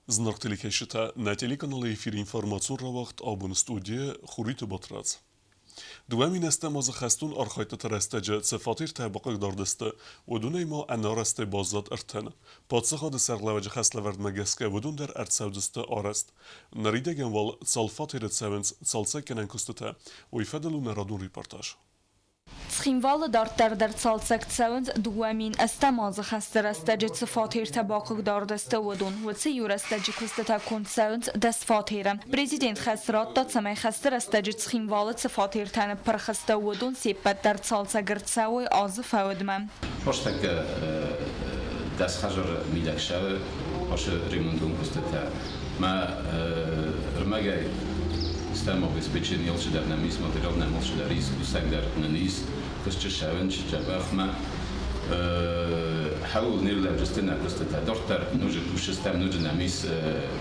Зынаргъ телекӕсджытӕ, нӕ телеканалы эфиры информацион рауагъд абоны студийы Хуриты Батрадз. 2000 азы хӕстон архайдтыты рӕстӕджы цы фатертӕ бахъыгдард сты, уыдонӕй ма ӕнарӕзтӕй баззад ӕртын. Паддзахады сӕргълӕууӕджы хӕслӕвӕрдмӕ гӕсгӕ уыдон дӕр ӕрцӕудзысты арӕзт. Ныридӕгӕн уал цал фатеры цӕуынц цалцӕггӕнӕн куыстытӕ, уый фӕдыл у нӕ радон репортаж. Цхинвалы дарддӕр дӕр цалцӕг цӕуынц 2008 азы хӕсты рӕстӕджы цы фатертӕ бахъыгдард сты, уыдон. Уыцы иу рӕстӕджы куыстытӕ конд цӕуынц 10 фатеры. Президент хӕс радта, цӕмӕй хӕсты рӕстӕджы Цхинвалы цы фатертӕ ныппырх сты, уыдон се ппӕт дӕр цалцӕг ӕрцӕуой азы фӕудмӕ. Фӕстӕггӕ 10 хӕдзары мидӕг сӕ ацы ремонтон куыстытӕ Мӕ ӕрмӕгӕй стӕм обеспечение алцыдӕр нӕм ис, материал нӕм алцыдӕр ис, кусӕг дӕр нын ис, куысты ссӕуын дзӕбӕхмӕ. Хӕуыл не рлӕуджысты нӕ куыстытӕ. Дарддӕр ноджы кусдзыстӕм, ноджы нӕм ис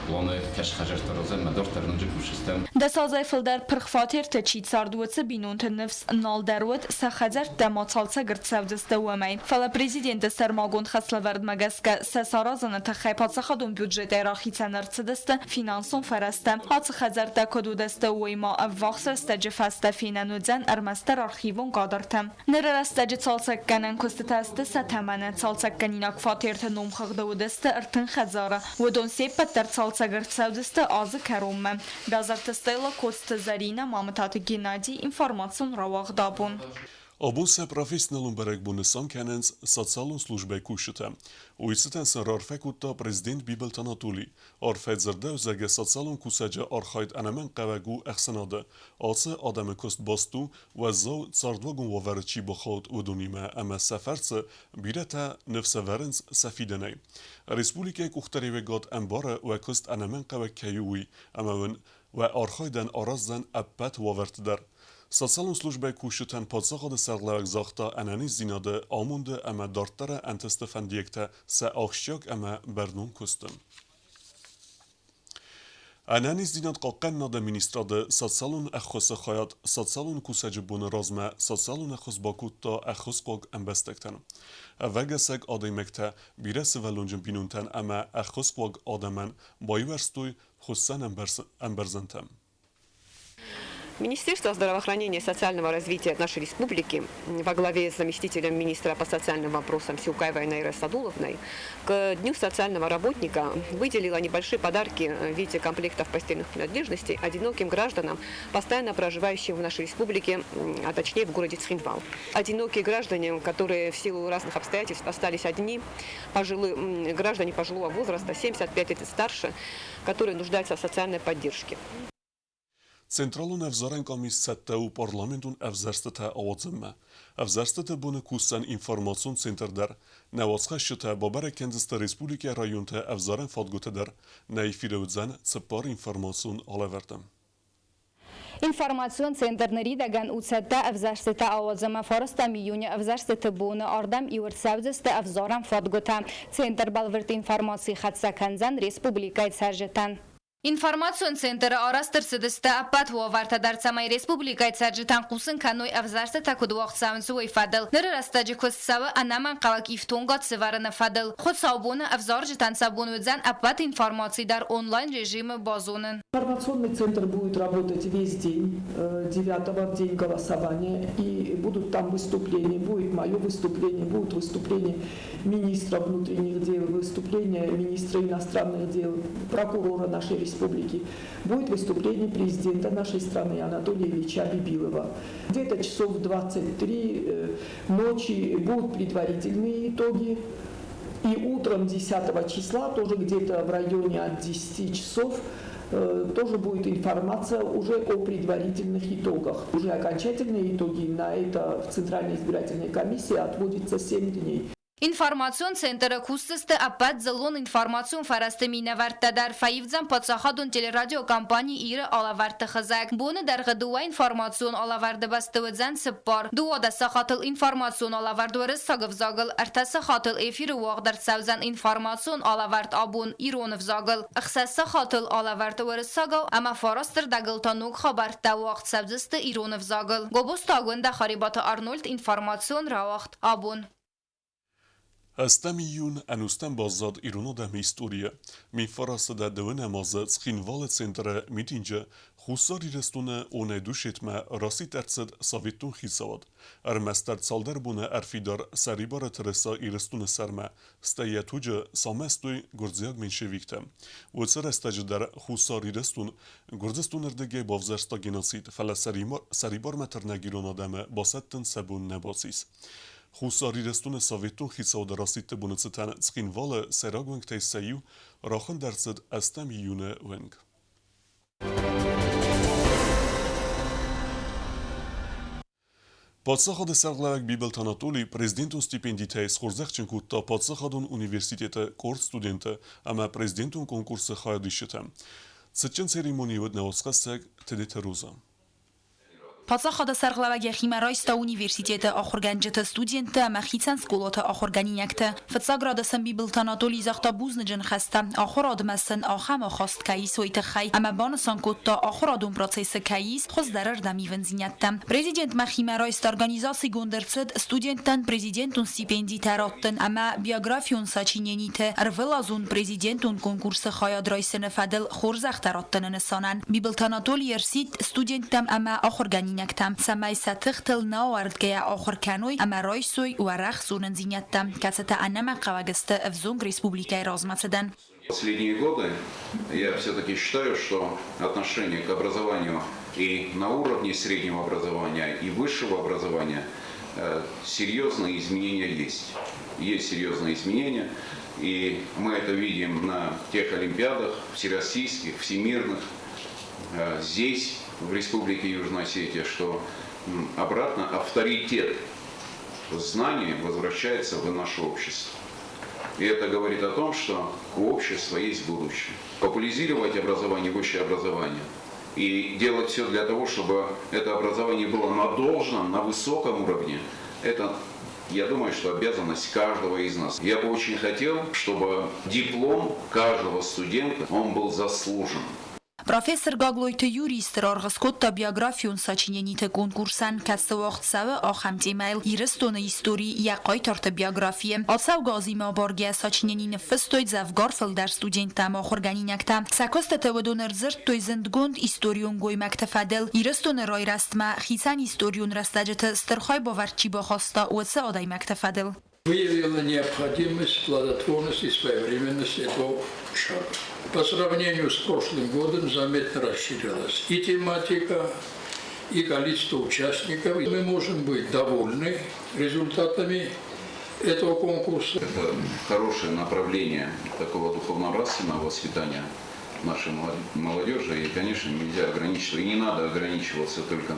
планы кӕсхӕзӕртты розӕн, дарддӕр ноджы кусдзыстӕм. 10 азӕй фылдӕр пырх фатерты чи цард, уыцы бинонты ныфс нал дӕр уыд, сӕ хӕдзӕрттӕ ма цалцӕг ӕрцӕудзысты, уымӕй. Фӕлӕ президенты сӕрмагонд хӕслӕвӕрдмӕ гӕсгӕ сӕ саразыны тыххӕй паддзахадон бюджетӕй рахицӕн ӕрцыдысты финансон фӕрӕзтӕ. Ацы хӕдзӕрттӕ куыд уыдысты, уый ма ӕввахс рӕстӕджы фӕстӕ фенӕн уыдзӕн ӕрмӕстдӕр архивон кадртӕ. Ныры рӕстӕджы цалцӕггӕнӕн куыстытӕ сты сӕ тӕмӕны. Цалцӕггӕнинаг фатерты номхыгъды уыдысты 30 хӕдзары. Уыдон се ппӕт дӕр цалцӕг ӕрцӕудзысты азы кӕронмӕ. Бязарты Стелла, Коцты Зӕринӕ, Мамытаты Геннадий, информацион рауагъд абон. Абон сӕ профессионалон бӕрӕгбон нысан кӕнынц социалон службӕйы кусджытӕ. Уый цытӕн сын раарфӕ кодта президент Бибылты Анатоли. Арфӕ дзырдӕуы, зӕгъгӕ, социалон кусӕджы архайд ӕнӕмӕнгхъӕуӕг у ӕхсӕнады. Ацы адӕмы куыст баст у, уӕззау цардуагон уавӕры чи бахауд, уыдонимӕ ӕмӕ сӕ фӕрцы бирӕтӕ ныфс ӕвӕрынц сӕ фидӕнӕй. Республикӕйы къухдариуӕгад ӕмбары, уӕ куыст ӕнӕмӕнгхъӕуӕг кӕй у, уый, ӕмӕ уын уӕ архайдӕн араздзӕн ӕппӕт уавӕрты дӕр. Социалон службӕйы кусджытӕн паддзахады сӕргълӕууӕг загъта ӕнӕниздзинады, амонды ӕмӕ дарддӕры ӕнтысты фӕндиӕгтӕ сӕ ахсджиаг ӕмӕ бӕрнон куысты. Ӕнӕниздзинад хъахъхъӕнынады министрады социалон ӕххуысы хайад социалон кусӕджы боны размӕ социалон ӕххуыс бакодта ӕххуысхъуаг ӕмбӕстӕгтӕн. Ӕвӕгӕсӕг адӕймӕгтӕ, бирӕсывӕллонджын бинонтӕн ӕмӕ ӕххуысхъуаг адӕмӕн байуӕрстой хуыссӕн ӕмбӕрзӕнтӕ. Министерство здравоохранения и социального развития нашей республики во главе с заместителем министра по социальным вопросам Сиукаевой Наирой Садуловной к Дню социального работника выделила небольшие подарки в виде комплектов постельных принадлежностей одиноким гражданам, постоянно проживающим в нашей республике, а точнее в городе Цхинвал. Одинокие граждане, которые в силу разных обстоятельств остались одни, пожилые, граждане пожилого возраста, 75 лет и старше, которые нуждаются в социальной поддержке. Централон ӕвзарӕн къамис цӕттӕ у парламентон ӕвзӕрстытӕ ауадзынмӕ. Ӕвзӕрстыты боны кусдзӕн информацион центр дӕр. Нӕ уацхӕсджытӕ бабӕрӕг кӕндзысты республикӕйы районты ӕвзарӕн фадгуыты дӕр. Нӕ эфиры уыдзӕн цыппар информацион алӕвӕрды. Информацион центр ныридӕгӕн у цӕттӕ ӕвзӕрстытӕ ауадзынмӕ фарстам июны ӕвзӕрстыты боны ардӕм иу ӕрцӕудзысты ӕвзарӕн фадгуытӕ. Центр бӕлвырд информаци хӕццӕ кӕндзӕн республикӕйы цӕрджытӕн. Информацион центры арӕзт ӕрцыдысты ӕппӕт уавӕртӕ дӕр, цӕмӕй республикӕйы цӕрджытӕн хъусын кӕной ӕвзӕрстытӕ куыд уагъд цӕуынц, уый фӕдыл. Ныры рӕстӕджы куыст цӕуы ӕнӕмӕнгхъӕуӕг ифтонгад сӕвӕрыны фӕдыл. Хуыцаубоны ӕвзарджытӕн сӕ бон уыдзӕн ӕппӕт информаци дӕр онлайн-режимы базонын. Информационный центр будет работать весь день, 9 в день голосования, и будут там выступления, будет мое выступление, будут выступления министра внутренних дел, выступление министра иностранных дел, прокурора нашей республики, будет выступление президента нашей страны Анатолия Ильича Бибилова. Где-то часов в 23 ночи будут предварительные итоги. И утром 10 числа, тоже где-то в районе от 10 часов, тоже будет информация уже о предварительных итогах. Уже окончательные итоги на это в Центральной избирательной комиссии отводится 7 дней. Информацион центры кусдзысты ӕппӕт дзыллон информацион фӕрӕзты минӕвӕрттӕ дӕр, фӕивдзӕн паддзахадон телерадиокомпани Иры алӕвӕрдты хызӕг. Боны дӕргъы дыууӕ информацион алӕвӕрды бӕсты уыдзӕн цыппар. 12 сахатыл информацион алӕвӕрд уырыссаг ӕвзагыл, ӕртӕ сахатыл эфиры уагъд ӕрцӕудзӕн информацион алӕвӕрд абон ирон ӕвзагыл, ӕхсӕз сахатыл алӕвӕрд уырыссагау ӕмӕ фараст ӕрдӕгыл та ног хабӕрттӕ уагъд цӕудзысты ирон ӕвзагыл. Гобозты Агуындӕ, Харебаты Арнольд, информацион рауагъд абон. Ӕстӕм июнь ӕнустӕм баззад ирон адӕмы историйы. 1932 азы Цхинвалы центры митинджы Хуссар Ирыстоны Онӕй Душетмӕ расидт ӕрцыд Советон хицауад. Ӕрмӕстдӕр цалдӕр боны ӕрфидар сӕрибары тырыса Ирыстоны сӕрмӕ, стӕй йӕ туджы самӕстой гуырдзиаг меньшевиктӕ. Уыцы рӕстӕджы дӕр Хуссар Ирыстон Гуырдзыстоны рдыгӕй бавзӕрста геноцид, фӕлӕ сӕрибармӕ тырнӕг ирон адӕмы басӕттын сӕ бон нӕ бацис. Хуссар Ирыстоны Советон хицауады расидты боны цытӕн Цхинвалы сӕйраг уӕнгтӕй сӕ иу рахуынд ӕрцыд ӕстӕм июны уӕнг. Паддзахады сӕргълӕууӕг Бибылты Анатолий президентон стипендитӕй схорзӕхджын кодта паддзахадон университеты къорд студенты ӕмӕ президентон конкурсы хайадисджытӕ. Цытджын церемонийы уыд нӕ уацхӕссӕг Тедеты Роза. Паддзахады сӕргълӕууӕг йӕхимӕ райста университеты ахуыргӕнджыты, студентты ӕмӕ хицӕн скъолаты ахуыргӕнинӕгты. Фыццаг рады сын Бибылты Анатолий загъта бузныджы ныхӕстӕ, ахуырадмӕ сын ахӕм ахаст кӕй ис, уый тыххӕй, ӕмӕ банысан кодта, ахуырадон процессы кӕй ис хуыздӕрырдӕм ивындзинӕдтӕ. Президент мӕхимӕ райста организацигонд ӕрцыд студенттӕн президентон стипендитӕ раттын ӕмӕ биографион сочинениты ӕрвылазон президентон конкурсы хайад райсыны фӕдыл хорзӕхтӕ раттыны нысанӕн. Бибылты Анатолий ӕрсидт студенттӕм ӕмӕ ахуыргӕнинӕгтӕм, цӕмӕй сӕ тыхтыл нӕ ауӕрдгӕйӕ ахуыр кӕной ӕмӕ райсой уӕрӕх зонындзинӕдтӕ, кӕцытӕ ӕнӕмӕнгхъӕуӕг сты ӕвзонг республикӕйы размӕцыдӕн. Последние годы я все-таки считаю, что отношение к образованию и на уровне среднего образования, и высшего образования серьезные изменения есть. Есть серьезные изменения, и мы это видим на тех олимпиадах, всероссийских, всемирных, здесь, в Республике Южная Осетия, что обратно авторитет знаний возвращается в наше общество. И это говорит о том, что у общества есть будущее. Популяризировать образование, высшее образование и делать все для того, чтобы это образование было на должном, на высоком уровне, это, я думаю, что обязанность каждого из нас. Я бы очень хотел, чтобы диплом каждого студента, он был заслужен. Профессор Гаглойты Юрий стыр аргъ скодта биографион сочинениты конкурсӕн, кӕцы уагъд цӕуы ахӕм темӕйыл Ирыстоны истори йӕ хъайтарты биографийы. Ацӕугӕ азимӕ абаргӕ сочинени ныффыстой дзӕвгар фылдӕр студенттӕ ӕмӕ ахуыргӕнинӕгтӕ. Сӕ куыстыты уыдон ӕрдзырдтой зындгонд историон гоймӕгты фӕдыл, Ирыстоны райрӕзтмӕ хицӕн историон рӕстӕджыты стыр хайбавӕрд чи бахаста, уыцы адӕймӕгты фӕдыл. Выявила необходимость плодотворности и своевременности этого шага. По сравнению с прошлым годом заметно расширилась и тематика, и количество участников. Мы можем быть довольны результатами этого конкурса. Это хорошее направление такого духовно-нравственного воспитания нашей молодежи. И, конечно, нельзя ограничиваться, и не надо ограничиваться только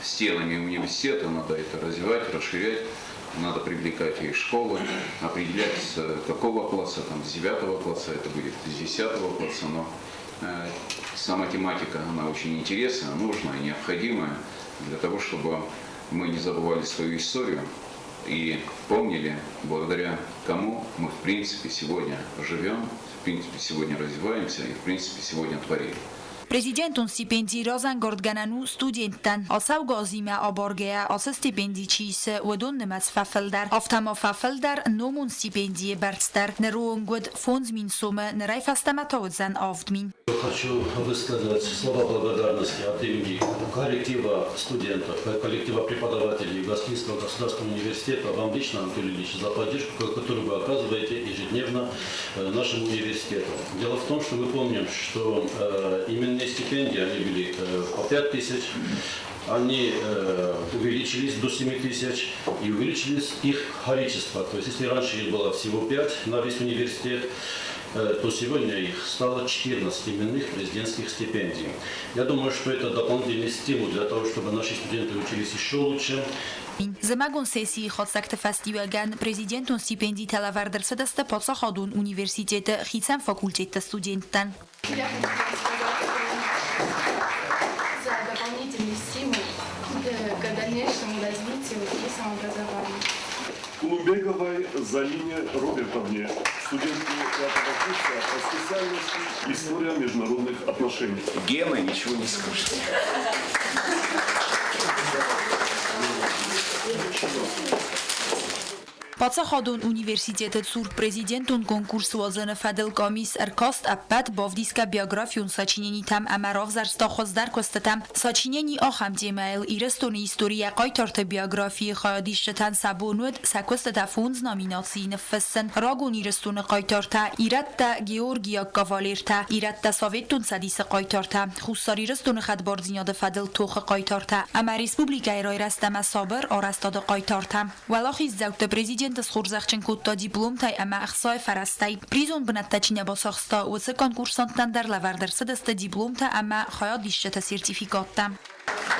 стенами университета, надо это развивать, расширять. Надо привлекать и школы, определять, с какого класса, там, с 9 класса, это будет с 10 класса, но сама тематика, она очень интересная, нужная, необходимая для того, чтобы мы не забывали свою историю и помнили, благодаря кому мы, в принципе, сегодня живем, в принципе, сегодня развиваемся и, в принципе, сегодня творим. Президентон стипенди разӕнгардгӕнӕн у студенттӕн. Ацӕугӕ азимӕ абаргӕйӕ ацы стипенди чи исы, уыдон нымӕц фӕфылдӕр. Афтӕ ма фӕфылдӕр номон стипендийы бӕрц дӕр. Ныры онг уыд 5000 сомы, нырӕй фӕстӕмӕ та уыдзӕн 7000. Хочу высказать слова благодарности от имени коллектива студентов, коллектива преподавателей Юго-Осетинского государственного университета, вам лично, Анатолий Ильич, за поддержку, которую вы оказываете ежедневно нашему университету. Дело в том, что мы помним, что именные стипендии, они были по 5 тысяч, они увеличились до 7 тысяч и увеличились их количество. То есть если раньше их было всего 5 на весь университет, то сегодня их стало 14 именных президентских стипендий. Я думаю, что это дополнительный стимул для того, чтобы наши студенты учились еще лучше. Зымӕгон сессийы хатдзӕгты фӕстиуӕгӕн президентон стипендитӕ лӕвӕрд ӕрцыдысты паддзахадон университеты хицӕн факультетты студенттӕн. Я хочу сказать за дополнительный стимул к дальнейшему развитию и самообразованию. Кулумбеговой Залине Робертовне, студентке пятого курса по специальности «История международных отношений». Гена ничего не скажет. Паддзахадон университеты цур президентон конкурс уадзыны фӕдыл къамис ӕркаст ӕппӕт бавдисгӕ биографион сочиненитӕм ӕмӕ равзӕрста хуыздӕр куыстытӕ. Сочинени ахӕм темӕйыл Ирыстоны историйӕ хъайтарты биографийы хайадисджытӕн сӕ бон уыд сӕ куыстытӕ фондз номинацийы ныффыссын, Рагон Ирыстоны хъайтартӕ, Ирӕттӕ, Георгиаг кавалертӕ, Ирӕттӕ Советтон Цӕдисы хъайтартӕ, Хуссар Ирыстоны хӕдбардзинады фӕдыл тохы хъайтартӕ ӕмӕ республикӕйы райрӕзт ӕмӕ сабыр арӕзтады хъайтартӕ. Уӕлахиздзӕутты президент схорзӕхджын кодта дипломтӕй ӕмӕ ӕхцайы фӕрӕзтӕй. Призон бынӕттӕ чи нӕ бацахста, уыцы конкурсанттӕн дӕр лӕвӕрд ӕрцыдысты дипломтӕ ӕмӕ хайадисджыты сертификаттӕ.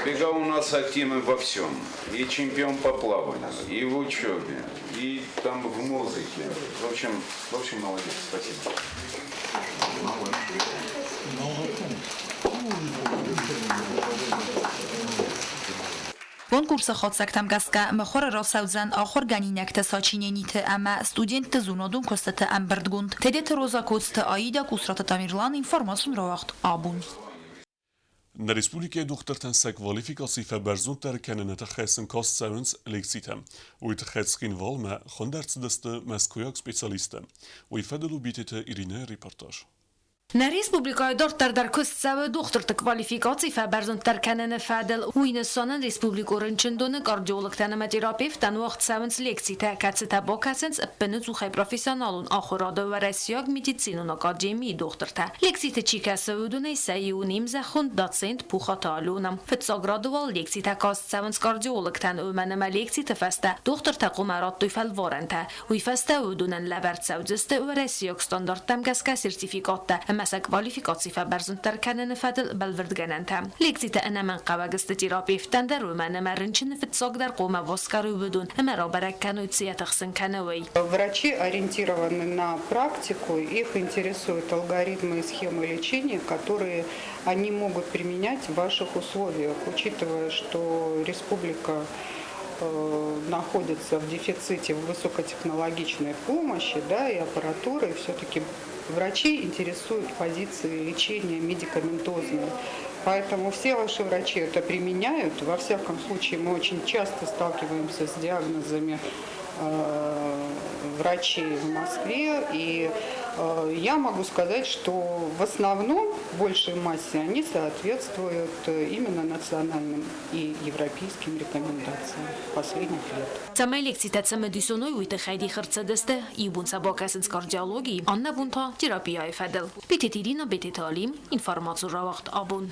Бега у нас активен во всем. И чемпион по плаванию, и в учебе, и там в музыке. В общем, молодец. Спасибо. Конкурсы хатдзӕгтӕм гӕсгӕ мыхуыры рацӕудзӕн ахуыргӕнинӕгты сочинениты ӕмӕ студентты зонадон куыстыты ӕмбырдгонд. Тедеты Роза, Коцты Аида, Къусраты Тамерлан, информацион рауагъд «Абон». Нӕ республикӕйы дохтыртӕн сӕ квалификаци фӕбӕрзонддӕр кӕныны тыххӕй сын каст цӕуынц лекцитӕ. Уый тыххӕй Цхинвалмӕ хуынд ӕрцыдысты мӕскуыйаг специалисттӕ. Уый фӕдыл у Битеты Иринӕйы репортаж. Нӕ республикӕйы дарддӕр дӕр куыст цӕуы дохтырты квалификаци фӕбӕрзонддӕр кӕныны фӕдыл. Уый нысанӕн республикон рынчындоны кардиологтӕн ӕмӕ терапевттӕн уагъд цӕуынц лекцитӕ, кӕцытӕ бакӕсынц ӕппынӕдзухӕй профессионалон ахуырады Уӕрӕсейаг медицинон академийы дохтыртӕ. Лекциты чи кӕсы, уыдонӕй сӕ иу не мзӕххон доцент Пухаты Алена. Фыццаг рады уал лекцитӕ каст цӕуынц кардиологтӕн, уымӕн ӕмӕ лекциты фӕстӕ дохтыртӕ хъуамӕ радтой фӕлварӕнтӕ. Уый фӕстӕ уыдонӕн лӕвӕрд цӕудзысты уӕрӕсейаг стандарттӕм гӕсгӕ сертификаттӕ ӕмӕ сӕ квалификаци фӕбӕрзонддӕр кӕныны фӕдыл бӕлвырдгӕнӕнтӕ. Лекцитӕ ӕнӕмӕнгхъӕуӕг сты терапевттӕн дӕр, уымӕн ӕмӕ рынчыны фыццагдӕр хъуамӕ басгарой уыдон ӕмӕ рабӕрӕг кӕной, цы йӕ тыхсын кӕны, уый. Врачи ориентированы на практику, их интересуют алгоритмы и схемы лечения, которые они могут применять в ваших условиях, учитывая, что республика находится в дефиците высокотехнологичной помощи, да, и аппаратуры, все-таки врачей интересуют позиции лечения медикаментозные. Поэтому все ваши врачи это применяют. Во всяком случае, мы очень часто сталкиваемся с диагнозами врачей в Москве. И я могу сказать, что в основном, в большей массе, они соответствуют именно национальным и европейским рекомендациям последних лет. Цӕмӕй лекцитӕ цымыдисон уой, уый тыххӕй дих ӕрцыдысты: иу бон сӕ бакӕсынц кардиологийы, аннӕ бон та терапияйы фӕдыл. Бететы Ирина, Бететы Алим, информацион рауагъд «Абон».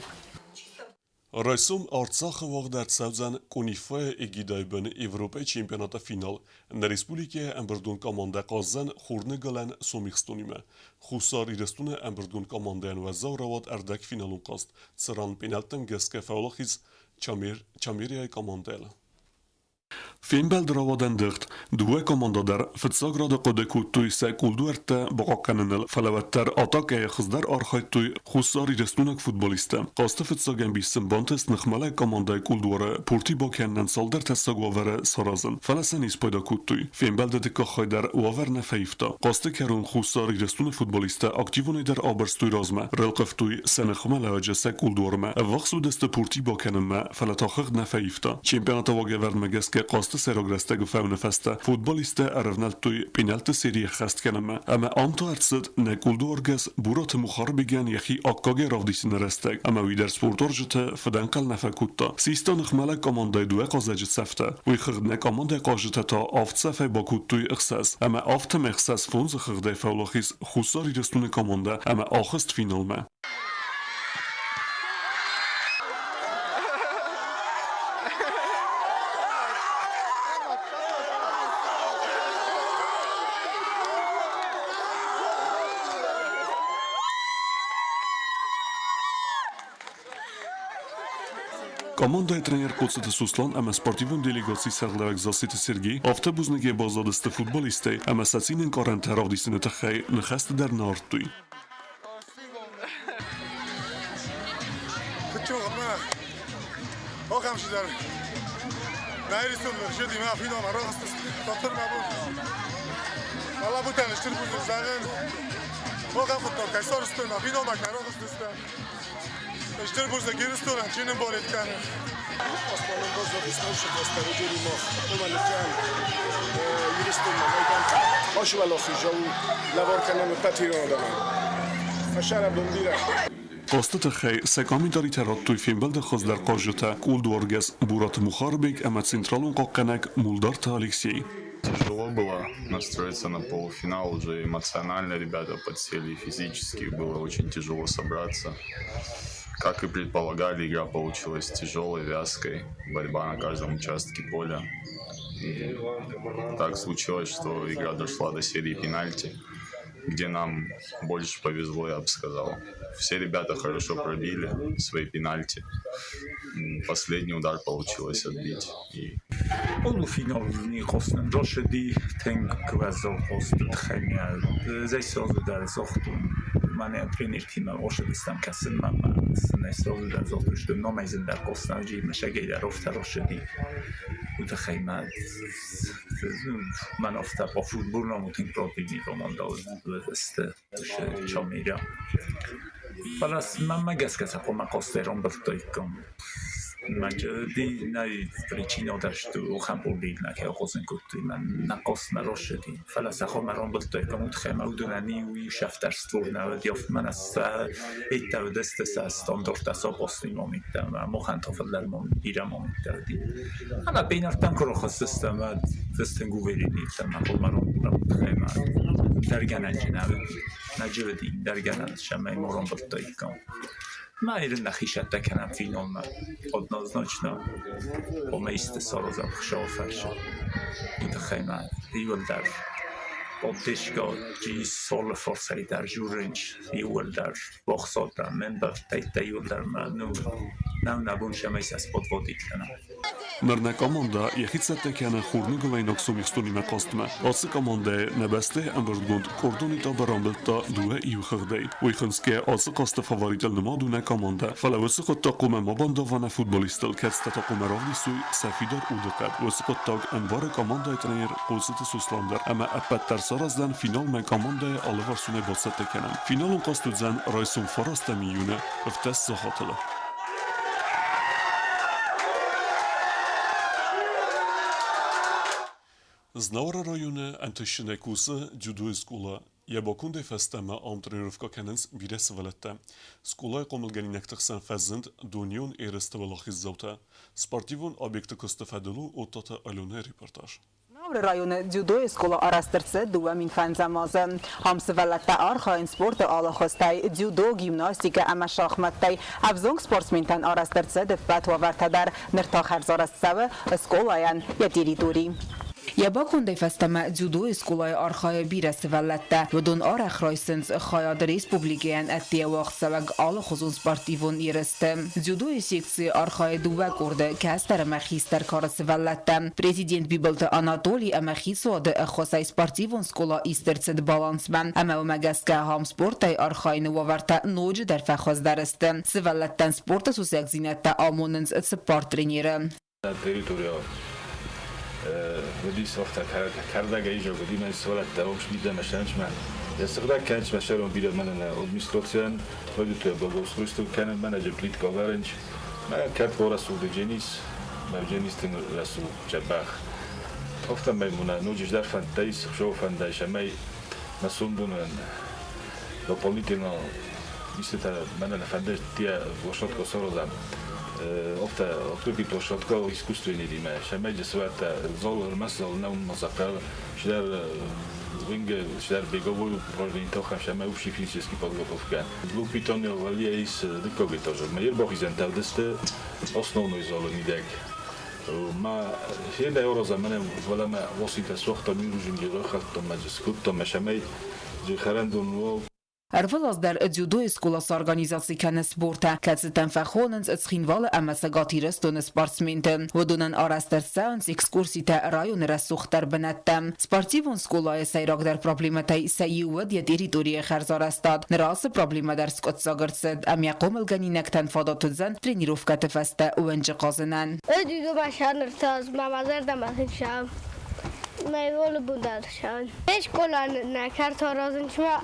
Райсом Арцахы уагъд ӕрцӕудзӕн КОНИФА-йы эгидӕйы бын Европӕйы чемпионаты финал. Нӕ республикӕйы ӕмбырдон командӕ хъаздзӕн Хурныгуылӕн Сомихстонимӕ. Хуссар Ирыстоны ӕмбырдон командӕйӕн уӕззау рауад ӕрдӕгфиналон хъазт, цыран пенальттӕм гӕсгӕ фӕуӕлахиз Чамерияйы командӕйыл. Фембӕлд рауад ӕндыгъд. Дыууӕ командӕ дӕр фыццаг рады хъуыды кодтой сӕ кулдуӕрттӕ бахъахъхъӕныныл, фӕлӕ уӕддӕр атакӕйы хуыздӕр архайдтой хуссарирыстойнаг футболисттӕ. Хъазты фыццаг ӕмбис сын бантыст ныхмӕлӕг командӕйы кулдуары пурти бакӕнынӕн цалдӕр тӕссаг уавӕры саразын, фӕлӕ сӕ не спайда кодтой. Фембӕлды дыккаг хай дӕр уавӕр нӕ фӕивта. Хъазты кӕрон Хуссар Ирыстоны футболисттӕ активонӕй дӕр абырстой размӕ, рылхъывтой сӕ ныхмӕлӕуӕджы сӕ кулдуармӕ, ӕввахс уыдысты пурти бакӕнынмӕ, фӕлӕ та хыгъд нӕ фӕивта. Чемпионаты уагӕвӕрдмӕ гӕсгӕ хъазты сӕйраг рӕстӕгы фӕуыны фӕстӕ футболисттӕ ӕрӕвнӕлдтой пенальты серийы ӕххӕст кӕнынмӕ ӕмӕ ам та ӕрцыд нӕ кулдуаргӕс Бураты Мухарбегӕн йӕхи аккагӕй равдисыны рӕстӕг ӕмӕ уый дӕр спортуарзджыты фыдӕнхъӕл нӕ фӕкодта. Систа ныхмӕлӕг командӕйы дыууӕ хъазӕджы цӕфтӕ. Уый хыгъд нӕ командӕйы хъазджытӕ та авд цӕфӕй бакодтой ӕхсӕз ӕмӕ афтӕмӕй 6-5-ы хыгъдӕй фӕуӕлахиз Хуссар Ирыстоны командӕ ӕмӕ ахызт финалмӕ. Командӕйы тренер Коцты Суслан ӕмӕ спортивон делегацийы сӕргълӕууӕг Зассеты Сергей афтӕ бузныгӕй баззадысты футболисттӕй ӕмӕ сӕ цинӕнкъарӕнтӕ равдисыны тыххӕй ныхӕсты дӕр нӕ ардтой. Стыр бузныг Ирыстонӕн, чи нын болит кӕны. Основном Ирыстонмӕ майдантӕ. Ас уӕлахизау лӕвар кӕнӕм ӕппӕт ирон адӕмӕн. Фӕсарӕбон бирӕ. Хъазты тыххӕй сӕ комментаритӕ радтой фембӕлды хуыздӕр хъазджытӕ къулдуаргӕс Бураты Мухарбег ӕмӕ централон хъахъхъӕнӕг Мулдарты Алексей. Тяжело было настроиться на полуфинал, уже эмоционально ребята подсели, физически было очень тяжело собраться. Как и предполагали, игра получилась тяжелой, вязкой, борьба на каждом участке поля. И так случилось, что игра дошла до серии пенальти, где нам больше повезло, я бы сказал. Все ребята хорошо пробили свои пенальти. Последний удар получилось отбить. И Полуфинални խոսնեմ როშედი თენგ გვაზო խոստ ხემია ზესოზ და ზოხტუნ მანე ტრენირთიმა ოშედის დამკასენ მამა სნესოზ და ზოხტუშ ნომეზენ და ყოსნაჯი მაშაგედა როფთა როშედი უთხემა მან ofta på fotboll någonting pratade om då ჩომირა. Falas mamma gaskasa qoma qosteron boltoikon. Maġdi причина что ухампулина кеохозен кутти man naqosna roshedi. Falas axoma ron boltoikon utxema udunani ui shaftar stvorna diof manas ittavdestesa standorta soposni momita ma mohantofeller mom ira momita di. Ama peinartan korokhosesta ma testenguverini ma qolmaron utxema dargananjina najvedi darganan shamay moron boltoikon. Ma irna xishatta kanam finalma однозначно поместе сорозам хшофарша. Утхема иулдар поддержка ጂ сол forsa dar jurinch иулдар бохсота member тайта иулдар ма ну нам набун шамайсас подводить кана. Ныр нӕ командӕ йӕхи цӕттӕ кӕны хурныгуылӕйнаг Сомихстонимӕ хъазтмӕ. Ацы командӕ нӕ бӕстӕйы ӕмбырдгонд къордон этапы рамбылдта 2-1 хыгъдӕй. Уый хынцгӕйӕ ацы хъазты фаворитыл нымад у нӕ командӕ. Фӕлӕ уыцы хъуыддаг хъуамӕ ма бандава нӕ футболисттыл, кӕцытӕ та хъуамӕ равдисой сӕ фидар удыхъӕд. Уыцы хъуыддаг ӕмбары командӕйы тренер Хъоцыты Сослан дӕр ӕмӕ ӕппӕт дӕр сараздзӕн финалмӕ командӕйы алыварсонӕй бацӕттӕ кӕнын. Финалон хъазт уыдзӕн райсом 9 июны 17 сахатыл. Знауыры районы ӕнтыстджынӕй кусы дзюдойы скъола. Йӕ бакондӕй фӕстӕмӕ ам тренировкӕ кӕнынц бирӕ сывӕллӕттӕ. Скъолайы хъомылгӕнинӕгты хсӕн фӕзынд дунеон ерысты уӕлахиздзаутӕ. Спортивон объекты куысты фӕдыл у Оттаты Аленӕйы репортаж. Знауыры районы дзюдойы скъола арӕзт ӕрцыд 2005 азы. Ам сывӕллӕттӕ архайынц спорты алы хуызтӕй: дзюдо, гимнастикӕ ӕмӕ шахмӕттӕй. Ӕвзонг спортсментӕн арӕзт ӕрцыд ӕппӕт уавӕртӕ дӕр. Ныр та хӕрзарӕзт цӕуы скъолайӕн йӕ территори. Йӕ бакондӕй фӕстӕмӕ дзюдойы скъолайы архайы бирӕ сывӕллӕттӕ. Уыдон арӕх райсынц хайад республикӕйӕн ӕдде уагъдцӕуӕг алыхуызон спортивон ерысты. Дзюдойы секцийы архайы дыууӕ къорды: кӕстӕр ӕмӕ хистӕр кары сывӕллӕттӕ. Президент Бибылты Анатолий ӕмӕ хицауады ӕххуысӕй спортивон скъола ист ӕрцыд балансмӕ. Ӕмӕ уымӕ гӕсгӕ ахӕм спортӕй архайыны уавӕртӕ ноджыдӕр фӕхуыздӕр сты. Сывӕллӕттӕн спорты сусӕгдзинӕдтӕ амонынц цыппар тренеры. Территория Годис ofta кӕрдӕгӕй изӕгоди мӕ сывӕллӕттӕ омс мидӕмӕ сӕнчмӕ. Сыгъдӕг кӕнчмӕ сӕрон бирӕ мӕнӕн администрациян, райдыдтой благоустройство кӕнын, мӕнӕ плитка ӕвӕрынч. Мӕ кӕрт рӕсугъд дженис, мӕ дженис тынг рӕсугъд джӕбӕх. Ofta мӕ муна ноджы дӕр фӕндтӕ ис, хсӕвы фӕндтӕ ис, ӕмӕ мӕ сондонӕн дополнительно истытӕ мӕнӕн фӕндӕ тия площадка саразӕм. Ofta открытый площадка искусственный диме. Шамай сывӕттӕ зал ӕрмӕст зал нӕ мазакал, шидӕр винге, шидӕр беговой упражнение тохам, шамай общий физический подготовка. Двухпитонный валия ис дыккаг этажы. Ма ербахизен тӕвдысты основной залы мидӕг. Ма хеда ораза мене валама восита сохта миружин герохаттом ма скуттом ма шамай хӕрӕндон. Ӕрвылаз дӕр дзюдойы скъола сорганизаци кӕны сбортӕ, кӕцытӕм фӕхонынц Цхинвалы ӕмӕ Цӕгат Ирыстоны спортсменты. Уыдонӕн арӕзт ӕрцӕуынц экскурситӕ районы рӕсугъддӕр бынӕттӕм. Спортивон скъолайы сӕйрагдӕр проблемӕтӕй сӕ иу уыд йӕ территорийы хӕрзарӕзтад. Ныр ацы проблемӕ дӕр скъуыддзаг ӕрцыд, ӕмӕ йӕ хъомылгӕнинӕгтӕн фадат уыдзӕн тренировкӕты фӕстӕ уӕнджы хъазынӕн. Дзюдо ма зӕрдӕмӕ тынг Мӕ волейбол дӕр. Скъола нӕ кӕрт аразынч ма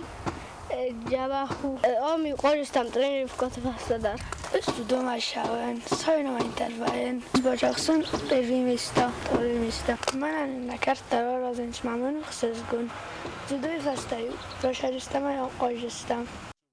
Дзӕбӕх у. Ам-иу хъазыдыстӕм тренировкӕты фӕстӕ дӕр. Ӕз дзюдомӕ ссӕуын, соревнованитӕ вӕййын. Бачахсын первый места, второй места. Мӕнӕн нӕ кӕрт дӕр аразынц, ма мын ӕхсызгон. Дзюдойы фӕстӕ-иу райсӕрстам ӕмӕ хъазыдыстӕм.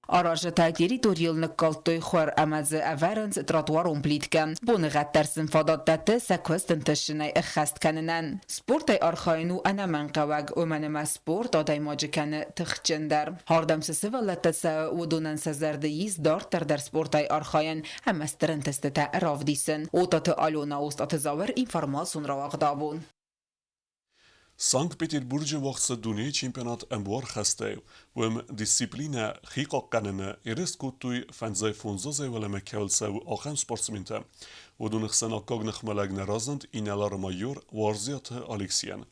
Аразджытӕ территорийыл ныккалдтой хуыр ӕмӕ дзы ӕвӕрынц тротуарон плиткӕ. Боныгъӕд дӕр сын фадат дӕтты сӕ куыст ӕнтысджынӕй ӕххӕст кӕнынӕн. Спортӕй архайын у ӕнӕмӕнгхъӕуӕг, уымӕн ӕмӕ спорт адӕймаджы кӕны тыхджындӕр. Ардӕм цы сывӕллӕттӕ цӕуы, уыдонӕн сӕ зӕрды ис дарддӕр дӕр спортӕй архайын ӕмӕ стыр ӕнтыстытӕ равдисын. Отаты Алена, Остъаты Зауыр, информацион рауагъд абон. Санкт-Петербурджы уагъд цыд дунейы чемпионат ӕмбуар хӕстӕй. Уым дисциплинӕ хи хъахъхъӕныны ерыс кодтой фӕндзай фондзазӕй уӕлӕмӕ кӕуыл цӕуы, ахӕм спортсментӕ. Уыдоны хсӕн аккаг ныхмӕлӕг нӕ разынд инӕлар-майор Уарзиаты Алексийӕн.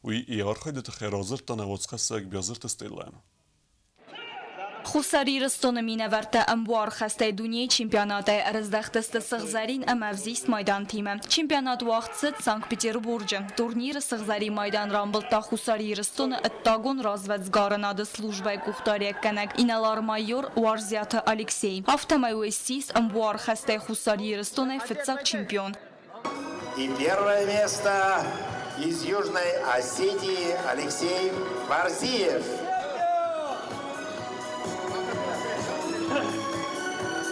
Уый йӕ архайды тыххӕй радзырдта нӕ уацхӕссӕг Биазырты Стеллӕ. Хуссар Ирыстоны минӕвӕрттӕ ӕмбуар хӕстӕй дунейы чемпионатӕй ӕрыздӕхтысты сыгъзӕрин ӕмӕ ӕвзист майдантимӕ. Чемпионат уагъд цыд Санкт-Петербурджы. Турниры сыгъзӕрин майдан рамбылдта Хуссар Ирыстоны ӕддагон развӕдсгарынады службӕйы къухдариуӕггӕнӕг инӕлар-майор Уарзиаты Алексей. Афтӕмӕй уый ссис ӕмбуар хӕстӕй Хуссар Ирыстонӕй фыццаг чемпион. И первое место из Южной Осетии Алексей Варзиев.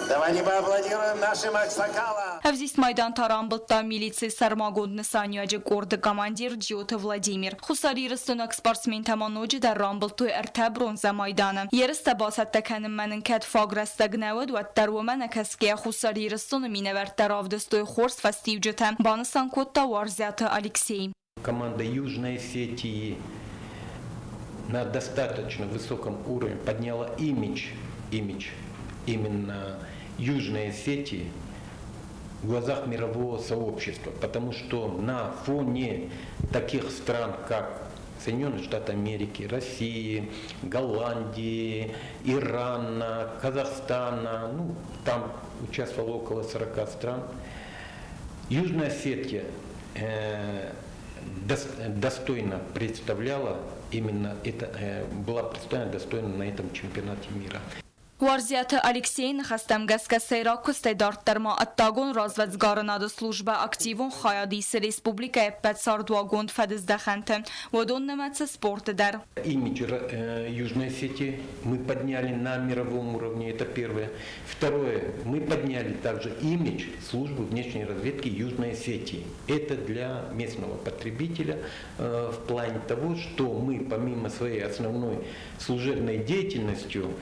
Давайте поаплодируем нашим аксакалам. Ӕвзист майдан та рамбылдта милицийы сӕрмагонд нысаниуӕджы къорды командир Джиоты Владимир. Хуссарирыстойнаг спортсментӕ ма ноджыдӕр рамбылдтой ӕртӕ бронзӕ майданы. Ерыстӕ бацӕттӕ кӕнынмӕ нын кӕд фаг рӕстӕг нӕ уыд, уӕддӕр уымӕ нӕ кӕсгӕйӕ Хуссар Ирыстоны минӕвӕрттӕ равдыстой хорз фӕстиуджытӕ, банысан кодта Уарзиаты Алексей. Команда Южной Осетии на достаточно высоком уровне подняла имидж, имидж именно Южной Осетии в глазах мирового сообщества, потому что на фоне таких стран, как Соединенные Штаты Америки, России, Голландии, Ирана, Казахстана, ну, там участвовало около 40 стран, Южная Осетия достойно представляла именно это, была представлена достойно на этом чемпионате мира. Уарзиаты Алексейы ныхӕстӕм гӕсгӕ сӕйраг куыстӕй дарддӕр ма ӕддагон развӕдсгарынады службӕ активон хайад исы республикӕйы ӕппӕт цардуагонд фӕдыздӕхӕнты, уыдон нымӕцы спорты дӕр. Имидж Южной Осетии мы подняли на мировом уровне, это первое. Второе, мы подняли также имидж службы внешней разведки Южной Осетии. Это для местного потребителя в плане того, что мы помимо своей основной служебной деятельностью,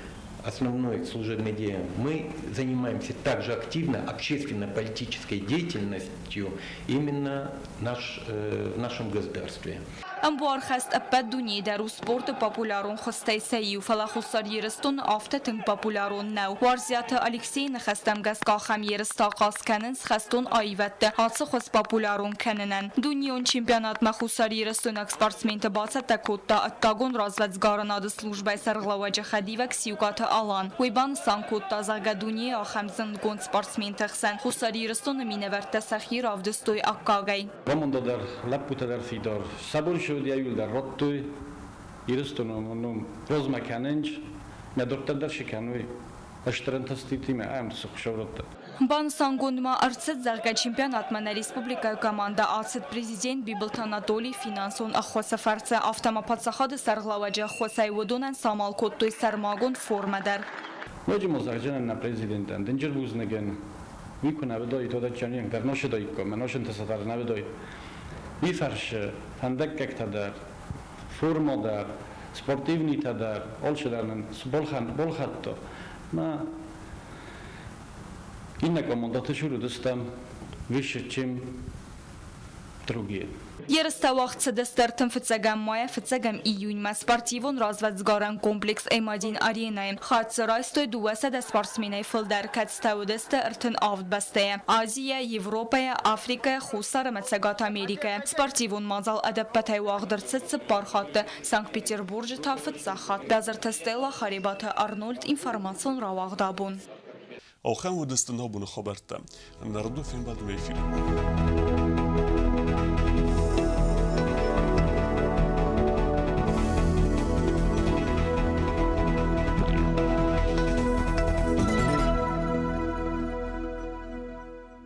основной служебной деятельностью, мы занимаемся также активно общественно-политической деятельностью именно в нашем государстве. Ӕмбуархӕст ӕппӕт дунейы дӕр у спорты популярон хуызтӕй сӕ иу, фӕлӕ Хуссар Ирыстоны афтӕ тынг популярон нӕу. Уарзиаты Алексейы ныхӕстӕм гӕсгӕ ахӕм ерыстӕ ахъаз кӕнынц хӕстон аивӕдты ацы хуыз популярон кӕнынӕн. Дунейон чемпионатмӕ хуссарирыстойнаг спортсменты бацӕттӕ кодта ӕддагон развӕдсгарынады службӕйы сӕргълӕууӕджы хӕдивӕг Сиукъаты Алан. Уый банысан кодта, зӕгъгӕ, дунейы ахӕм зындгонд спортсменты хсӕн Хуссар Ирыстоны минӕвӕрттӕ сӕхи равдыстой аккагӕй. Команда дӕр, лӕппутӕ дӕр фидар. Сӕ бон ссыди иуылдӕр радтой Ирыстоны ном размӕ кӕнынч, мӕ дарддӕр дӕр цы кӕной, стыр ӕнтыстытимӕ ӕм цы хуыцау радта. Банысангонд ма ӕрцыд, зӕгъгӕ, чемпионатмӕ нӕ республикӕйы командӕ ацыд президент Бибылты Анатолийы финансон ӕххуысы фӕрцы, афтӕ ма паддзахады сӕргълӕууӕджы ӕххуысӕй уыдонӕн самал кодтой сӕрмагонд формӕ дӕр. Ноджы ма зӕгъдзынӕн нӕ президентӕн, дынджыр бузныгӕн, уый куы нӕ уыдаид, уӕд ӕдджӕн дӕр носыдаиккам, мӕ носынты дӕр нӕ уыдаид. Уый фӕрсы фӕндаггӕгтӕ дӕр, форма дӕр, спортивныйтӕ дӕр, алчидӕр нын балхӕдта. Мӕ иннӕ командӕты цур уыдыстӕм выше, чем другие. Ерыстӕ уагъд цыдысты ӕртын фыццӕгӕм майӕ фыццӕгӕм июньмӕ спортивон развӕдсгарӕн комплекс М1 Аренӕйы. Хатт дзы райстой 200 спортсменӕй фылдӕр, кӕцытӕ уыдысты 37 бӕстӕйӕ: Азийӕ, Европӕйӕ, Африкӕйӕ, Хуссар ӕмӕ Цӕгат Америкӕйӕ. Спортивон мадзал ӕдӕппӕтӕй уагъд ӕрцыд цыппар хатты, Санкт-Петербурджы та фыццаг хатт. Бязырты Стелла, Харебаты Арнольд, информацион рауагъд абон. Ахӕм уыдысты нӕ абоны хабӕрттӕ. Нӕрдо фембӕлдмӕ эфиры.